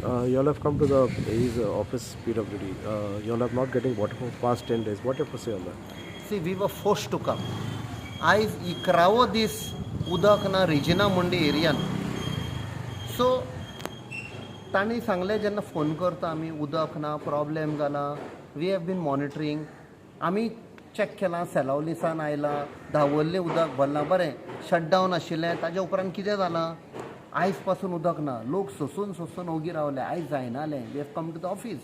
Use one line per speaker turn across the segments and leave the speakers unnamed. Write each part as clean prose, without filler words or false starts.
You all have come to the his office, PWD. You all have not getting water for past 10 days. What you have to say on that?
See, we were forced to come. आयज इकरावो दीस उदक ना Regina मुंडी एरियान. So तांणी सांगलें, जेन्ना phone करता आमी, उदक ना, प्रॉब्लेम जाला. We have been monitoring. आमी चॅक केलां, सेलावलीसान आयलां, दावरलें उदक भरलां. बरें, शटडावन आशिल्लें. ताज्या उपरांत कितें जालां? आयज पासून उदक ना. लोक सोंसून सोंसून ओगी रावले. आयज जायनालें. We have come to the office.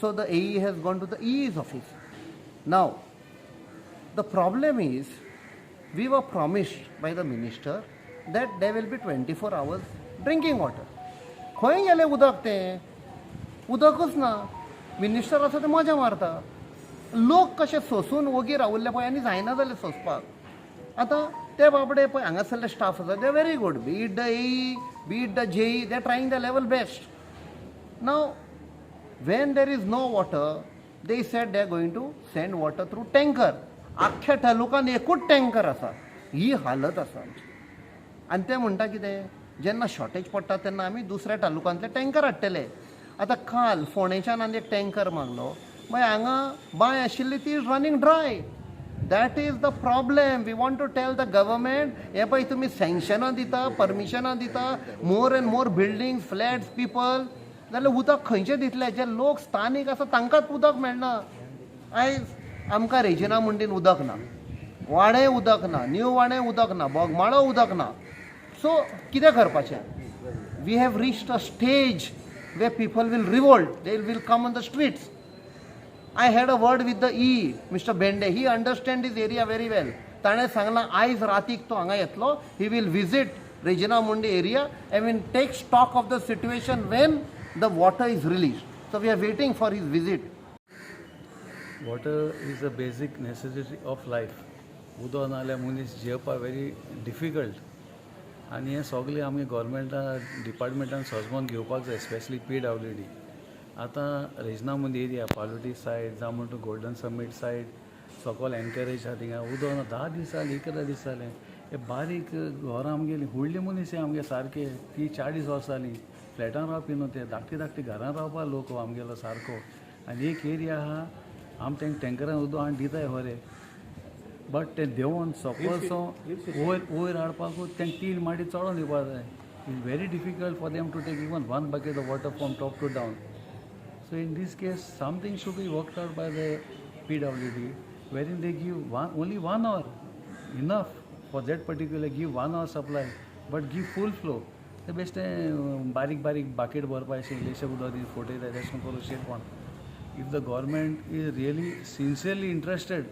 So the AE has gone to the EE's office. Now, the problem is, we were promised by the minister that there will be 24 hours drinking water. खंय गेलें उदक तें? उदकूच ना. Minister आसा ते मजा मारता. लोक कशे सोंसून ओगी रावल्ले पळय आनी जायना जालें सोंसपाक. आतां ते बाबडे पळय, हांगासरले स्टाफ आसा, they very good, be it the AE, be it the JE, they trying the level best. Now, when there is no water, they said they are going to send water through tanker. आख्ख्या तालुकान एकूच tanker आसा. ही हालत आसा आमची. आनी ते म्हणटा कितें, जेन्ना शॉर्टेज पडटा तेन्ना आमी दुसऱ्या तालुकांतले टँकर हाडटले. आतां काल फोंडेच्यान आनी एक टँकर मागलो. मागीर हांगा बांय आशिल्ली ती running dry. That is the problem. We want to tell the government, हे पळय, तुमी सँक्शनां दिता, परमिशनां दिता, more and more buildings, flats, people, जाल्यार उदक खंयचें दितले? जे लोक स्थानीक आसा तांकांच उदक मेळना. आयज आमकां रेजिना मुंडीन उदक ना, वाणें उदक ना, न्यू वाणें उदक ना, बोगमाळो उदक ना. सो कितें करपाचें? We have reached a stage where people will revolt. They will come on the streets. I had a word with the EE, Mr. Bende. He understand this area very well. ताणें सांगलां, आयज रातीक तो हांगा येतलो. He will visit Regina Mundi area and will take stock of the situation when the water is released. So we are waiting for his visit.
Water is a basic necessity of life. उदक ना जाल्यार मनीस जियेवपाक very difficult. आनी हें सगळें आमी गोवोरमेंटा डिपार्टमेंटान सोजमोन घेवपाक जाय, स्पेशली पीडब्ल्यूडी. आतां रेजिना मुंदी एरिया, पालोटी सायड जावं म्हणटा गोल्डन समीट सायड, सकल एनकरेज आहा, थिंगा उदक ना. 10 दीस जाले, 11 दीस जाले. हे बारीक घरां आमगेलीं, व्हडली मनीस हे आमगे सारके 30-40 वर्सां जालीं फ्लॅटान रावपी न्हू ते, धाकटी धाकटी घरां रावपा लोक आमगेलो सारको. आनी एक एरिया आहा, आम तेंका टँकरान उदक हाडून दिताय खरें, बट तें देंवोन सकलसो वयर वयर हाडपाकूच तेंका तीन माडी चडोन दिवपा जाय. It's very difficult for them to take even one bucket of water from top to down. So in this case, something should be worked out by the PWD, wherein they give one, only one hour, enough for that particular, give one hour supply, but give full flow. ते बेश्टें बारीक बारीक bucket भरपाचें, इल्लेशें उदक दी फुटयता, तेशें करून शेत. If the government is really sincerely interested,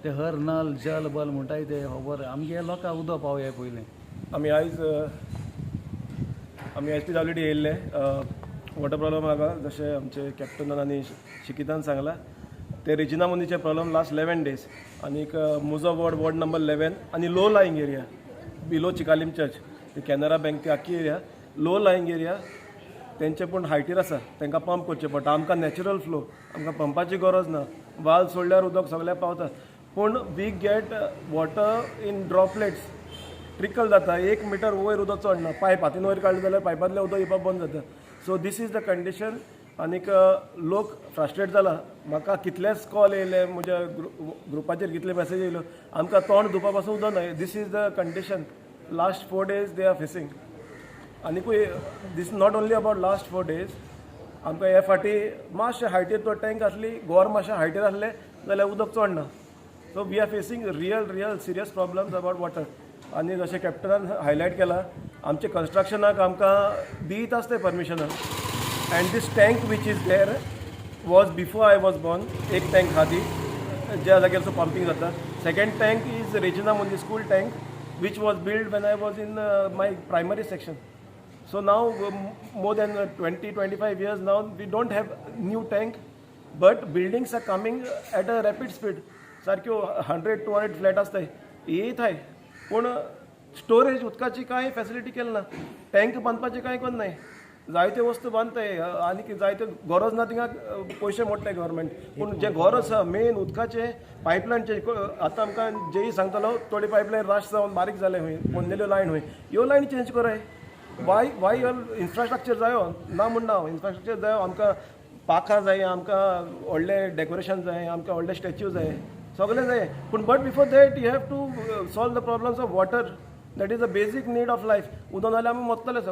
ते हर नल जल बल म्हणटाय ते खबर, आमगे लोकांक उदक पावया पयलें.
आमी आयज पीडब्ल्यूडी येयल्ले वॉटर प्रॉब्लम हांगा. जशें आमचे कॅप्टनान आनी शिकितान सांगलां, ते रेजिना मुंदीचे प्रॉब्लम लास्ट 11 डेज आनीक मुजो वॉर्ड, वॉर्ड नंबर 11 आनी low lying area below Chicalim church, ती कॅनरा बँक, ती आख्खी एरिया लो लायींग एरिया. तेंचे पूण हायटीर आसा, तांकां पंप करचें पडटा. आमकां नॅचरल फ्लो, आमकां पंपाची गरज ना. वाल सोडल्यार उदक सगळ्याक पावता, पूण we get water in droplets, trickle जाता. एक मिटर वयर उदक चडना. पायप हातीन वयर काडलें जाल्यार पायपांतलें उदक येवपाक बंद जाता. So this is the condition. आनीक लोक फ्रस्ट्रेट जाला. म्हाका कितलेच कॉल येयले, म्हज्या ग्रुपाचेर कितले मॅसेज येयल्यो, आमकां तोंड धुवपा पासून उदक ना. This is the condition last 4 days they are facing. आनिकूय this not only about last 4 days. आमकां हे फाटी मातशें हायटीर तो टँक आसली, गोर मातशें हायटीर आसलें जाल्यार उदक चडना. So we are facing real, real serious problems about water. आनी जशें कॅप्टनान हायलायट केलां, आमचे कन्स्ट्रक्शनाक आमकां दीत आसते परमिशनां. And this tank which is there was before I was born. एक टँक आहा ती ज्या जाग्यार पंपिंग जाता. Second tank is Regina Mundi school tank, which was built when I was in my primary section. So now, more than 20, 25 years now, we don't have new tank, but buildings are coming at a rapid speed. सारक्यो 100, 200 flat आसताय, येताय, पूण storage उदकाची कांय facility केली ना. Tank बांदपाची कांय करनाय. जायत्यो वस्तू बांदताय आनी जायत्यो गरज ना थिंगा पयशे मोडटाय गव्हर्मेंट, पूण जें गरज आसा मेन उदकाचें पायपलायनचें, आतां आमकां जेई सांगतालो, थोडी पायपलायन राश जावन बारीक जाले खंय, पोन्नेल्यो लायन खंय, ह्यो लायन चेंज कराय. Why your infrastructure जायो ना म्हणना हांव, इन्फ्रास्ट्रक्चर जायो आमकां, पार्कां जाय आमकां, व्हडले डेकोरेशन जाय आमकां, व्हडले स्टॅच्यू जाय, सगळें जाय. पूण but before that you have to solve the problems of water. That is a basic need of life. उदक नाल्यार आमी मरतले सगळे.